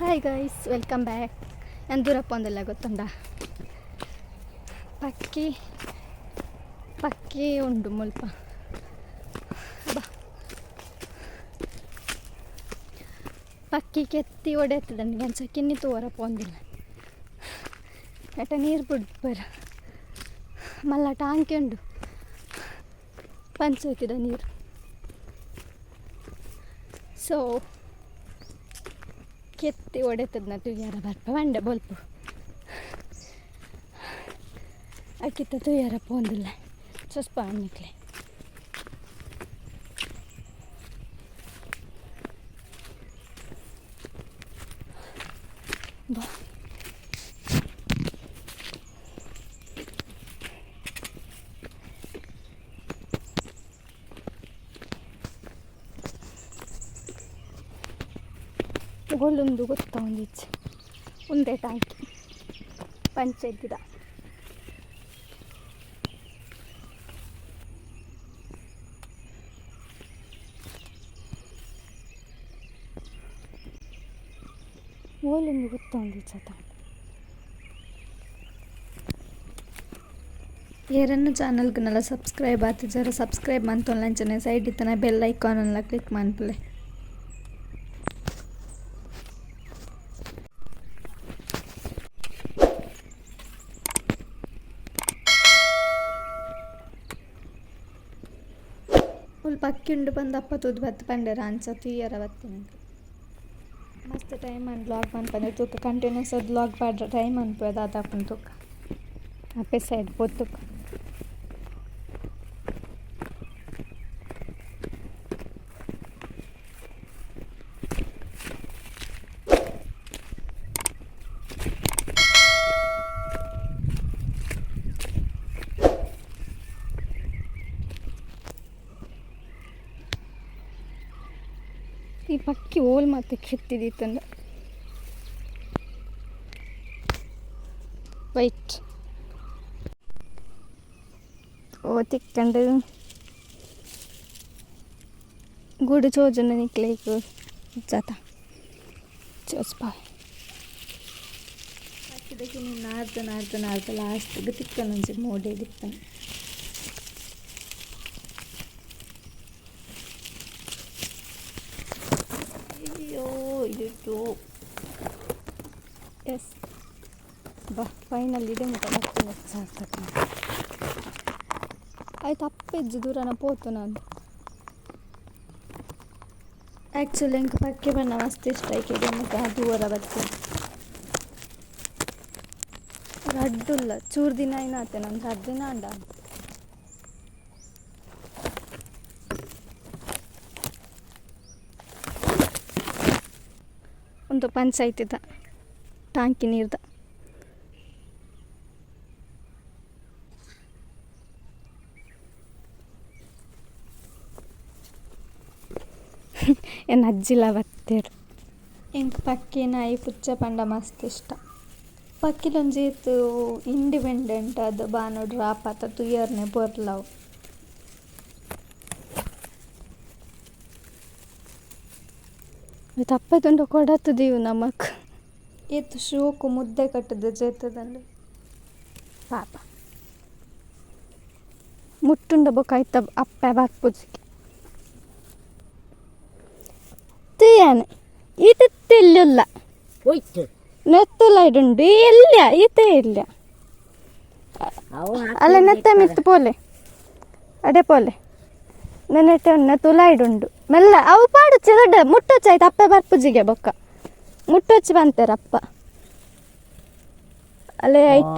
Hi guys, welcome back. ನಾನು ದೂರಪ್ಪ ಒಂದಲ್ಲ ಗೊತ್ತುಂಡ ಪಕ್ಕಿ ಪಕ್ಕಿ ಉಂಡು ಮುಲ್ಪ ಬಾ ಪಕ್ಕಿ ಕೆತ್ತಿ ಒಡೆತದೆ ಅಂಚ ಕಿನ್ನಿ ತೋರ ಪೋಂದಿಲ್ಲ ಎಟ ನೀರು ಬುಡ್ಪರ ಮಲ್ಲ ಟಾಂಕಿ ಉಂಡು ಪಂಚಾಯ್ತಿದ ನೀರು. ಸೊ ಕೆತ್ತಿ ಒಡೆತದ ತುಯ್ಯಾರ ಬರ್ಪ ಬಂಡೆ ಬೊಲ್ಪು ಅಕ್ಕಿತ್ತ ತುಯ್ಯಾರ ಪೋಂದಿಲ್ಲ ಚೊಸ್ಪ ಅನ್ನಿಕ್ಲೆ. ಬಾ ಗೋಲೊಂದು ಗೊತ್ತಾ ಒಂದಿಚ್ಚೆ ಒಂದೇ ಟ್ಯಾಂಕಿ ಪಂಚಾಯ್ತಿದ. ಓಲೊಂದು ಗೊತ್ತಾ ಒಂದಿಚ್ಚತ. ಏರನ್ನು ಚಾನಲ್ಗೆ ಸಬ್ಸ್ಕ್ರೈಬ್ ಆತ ಜರ ಸಬ್ಸ್ಕ್ರೈಬ್ ಮಂತೊಂಚನೆ ಸೈಡ್ ಇತ್ತನ ಬೆಲ್ ಐಕಾನ್ ಎಲ್ಲ ಕ್ಲಿಕ್ ಮನ್ಪುಲೆ. ಫುಲ್ ಪಕ್ಕಿ ಉಂಡು ಬಂದು ಅಪ್ಪ ತೂದು ಬತ್ತು ಪಂಡೆರ ಅಂಚ ತೂಯರ ಬತ್ತಿನಂಗೆ ಮಸ್ತ್ ಟೈಮ್ ಅನ್ ಬ್ಲಾಗ್ ಮನ್ಪಂದ್ರೆ ತೂಕ ಕಂಟಿನ್ಯೂಸ್ ಅದು ಬ್ಲಾಗ್ ಪಾಡ್ರೆ ಟೈಮ್ ಅನ್ಪು ದಾದಾಪುಂಡು ತೂಕ ಅಪ್ಪೆ ಸೈಡ್ ಪೋತುಕ. ಈ ಪಕ್ಕಿ ಓಲ್ ಮತ್ತೆ ಕೆತ್ತಿದಿತ್ತಂದ ವೈಟ್ ಓ ತಿಕ್ಕಂಡು ಗೂಡು ಚೋಜನ ನಿಕ್ಲೇಕ್ ಜಾತ ಚೋಸ್ಪ ಹಾಕಿದಕ್ಕೆ ನೀನು ನಾರ್ದು ನಾರ್ದು ನಾರ್ದು ಲಾಸ್ಟ್ಗೆ ತಿಕ್ಕನೊಂಜಿ ಮೋಡೆ ದಿಪ್ಪನೆ. ಅಯ್ಯೋ ಇದು ಎಸ್ ಬಾ ಫೈನಲ್ ಇದೆ ಮುಟ್ಟ ಬರ್ತೀನಿ ಸಾರ್ಥಕ ಆಯ್ತು. ಅಪ್ಪೆಜ್ಜು ದೂರನ ಪೋತು ನಾನು. ಆ್ಯಕ್ಚುಲಿ ಎಂಕ್ ಪಕ್ಕೆ ಬಣ್ಣ ಮಸ್ತ್ ಇಷ್ಟ ಆಯ್ಕೆ ಮುಟ್ಟ ದೂರ ಬರ್ತೀನಿ ರಡ್ಡುಲ್ಲ ಚೂರು ದಿನ ಏನಾತೆ ನಂದು ರಡ್ಡು ದಿನ ಅಂಡ. ಒಂದು ಪಂಚಾಯ್ತಿದ ಟಾಂಕಿ ನೀರ್ದ ಎನ್ನ ಅಜ್ಜಿಲ ಬತ್ತೇರು. ಎಂಕ್ ಪಕ್ಕಿ ನಾಯಿ ಪುಚ್ಚೆ ಪಂಡ ಮಸ್ತ್ ಇಷ್ಟ. ಪಕ್ಕಿಲೊಂಜಿ ಇತ್ತು ಇಂಡಿಪೆಂಡೆಂಟ್ ಅದು ಬಾನೋಡು ರಾಪಾತ ತುಯರ್ನೆ ಪೊರ್ಲವು. ತಪ್ಪೆದುಂಡ ಕೊಡತ್ತದೀವು ನಮಕ್ ಏತ್ ಶೋಕು ಮುದ್ದೆ ಕಟ್ಟದ ಜೇತದಲ್ಲಿ ಪಾಪ ಮುಟ್ಟುಂಡ ಬೊಕ ಐತ ಅಪ್ಪೆ ಬರ್ಪುಜಿಗೆ ತುಯ್ಯಾನೆ ಈತ ತೆಲ್ಲುಲ್ಲ. ಹೋಯ್ತು. ನೆತ್ತಲ ಇಡುಂಡು ಎಲ್ಲ ಈತೇ ಇಲ್ಲ. ಅವು. ಅಲ್ಲ ನೆತ್ತ ಮಿತ್ತು ಪೋಲೆ ಅಡೆ ಪೋಲೆ ನೆನೆಟೆ ಉನ್ನ ತುಲ ಇಡುಂಡು ಮೆಲ್ಲ ಅವು ಪಾಡುಚ್ಚಿ ದೊಡ್ಡ ಮುಟ್ಟೊಚ್ಚಾಯ್ತು ಅಪ್ಪೆ ಬರ್ಪುಜಿಗೆ ಬೊಕ್ಕ ಮುಟ್ಟೊಚ್ಚಿ ಬಂತೇರಪ್ಪ ಅಲ್ಲೇ ಆಯ್ತು.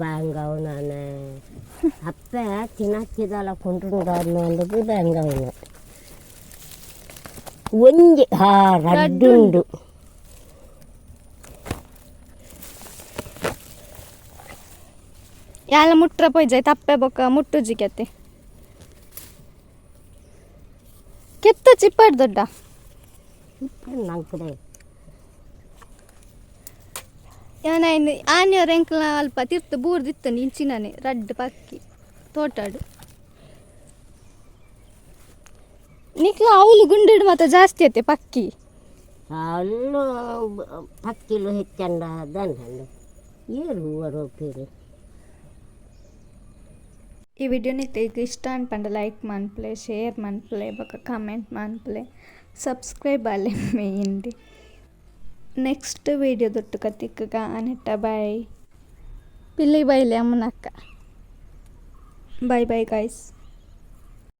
ಬ್ಯಾಂಗವ್ ನಾನು ಅಪ್ಪೆ ತಿನ್ನಕ್ಕಿದಲ್ಲ ಕೊಂಡ್ರು ಅಂದದ್ದು ಬ್ಯಾಂಗವನು ಒಂಜಿ ಹಾ ರಡ್ಡುಂಡು. ಯಾಲ ಮುಟ್ರ ಪೊಯ್ಜಾಯ್ತು ಅಪ್ಪೆ ಬೊಕ್ಕ ಮುಟ್ಟುಜಿಗೆತ್ತೆ ಕೆತ್ತ ಚಿಪ್ಪಾಡ್ ದೊಡ್ಡ. ನಂಗೆ ಯಾನೈನ್ ಆನೆಯವ್ರ ಎಂಕ್ಲ ಅಲ್ಪ ತಿರ್ತು ಬೂರ್ದಿತ್ತು ಇಂಚಿನನೆ ರಡ್ಡ್ ಪಕ್ಕಿ ತೋಟಾಡು ನಿಕ್ಲ ಅವಲು ಗುಂಡಿಡು ಮಾತ ಜಾಸ್ತಿ ಐತೆ ಪಕ್ಕಿ. ಅಲ್ಲು ಪಕ್ಕಿಲು ಹೆಚ್ಚಂಡ ದಾನೆ ಏರು ಒರೋಪೆರ್. ಈ ವಿಡಿಯೋ ನಿಕ್ಲೆಗ್ ಇಷ್ಟ ಆಂಡ್ ಪಂಡ ಲೈಕ್ ಮನ್ಪುಲೆ, ಶೇರ್ ಮನ್ಪುಲೆ, ಬೊಕ ಕಮೆಂಟ್ ಮನ್ಪುಲೆ, ಸಬ್ಸ್ಕ್ರೈಬ್ ಆಲೆ ಮೇನ್ಲಿ. ನೆಕ್ಸ್ಟ್ ವಿಡಿಯೋ ದೊಟ್ಟುಗ ತಿಕ್ಕುಗ ಅನೆಟ್ಟ ಬಾಯ್. ಪಿಲಿ ಬೈಲೆ ಅಮ್ಮನಕ್ಕ. Bye bye guys.